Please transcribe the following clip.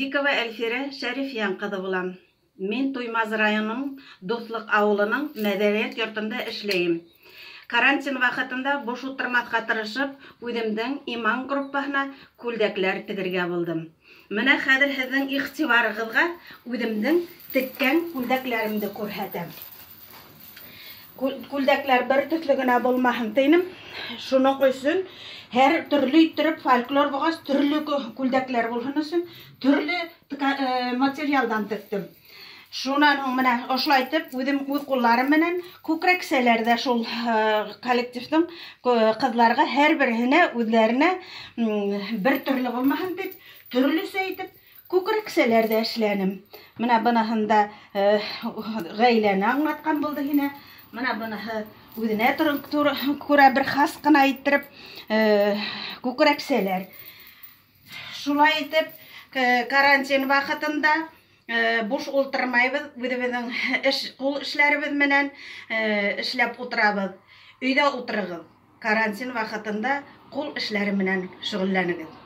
Ситдикова Әлфирә Шәрифйән ҡыҙы булам. Мин Туймазы районының Дуҫлыҡ ауылының мәҙәниәт йортонда эшләйем. Карантин ваҡытында буш ултырмаҫҡа тырышып, үҙемдең Иман группаһына күлдәкләр тегергә булдым. Менә хәҙер һеҙҙең иғтибарығыҙға үҙемдең теккән күлдәкләремде күрһәтәм. Күлдәкләр бер төҫлө генә булмаһын тинем. Шуның өсөн һәр төрлө иттереп, фольклор булғас, төрлө күлдәкләр булһын өсөн төрлө материалдан тектем. Шунан һуң менә ошолай итеп үҙем үҙ ҡулларым менән күкрәксәләр ҙә шул коллективтың ҡыҙларға һәр береһенә үҙҙәренә бер төрлө булмаһын тип, төрлөсә итеп күкрәксәләр ҙә эшләнем. Менә быныһында ғаиләне аңлатҡан булды һине. Менә быныһы үҙенә күрә бер хас ҡына иттереп күкрәксәләр. Шулай итеп карантин ваҡытында буш ултырмайбыҙ, үҙебеҙҙең эш, ҡул эшләребеҙ менән эшләп ултырабыҙ. Өйҙә ултырығыҙ. Карантин ваҡытында ҡул эшләре менән шөғөлләнегеҙ.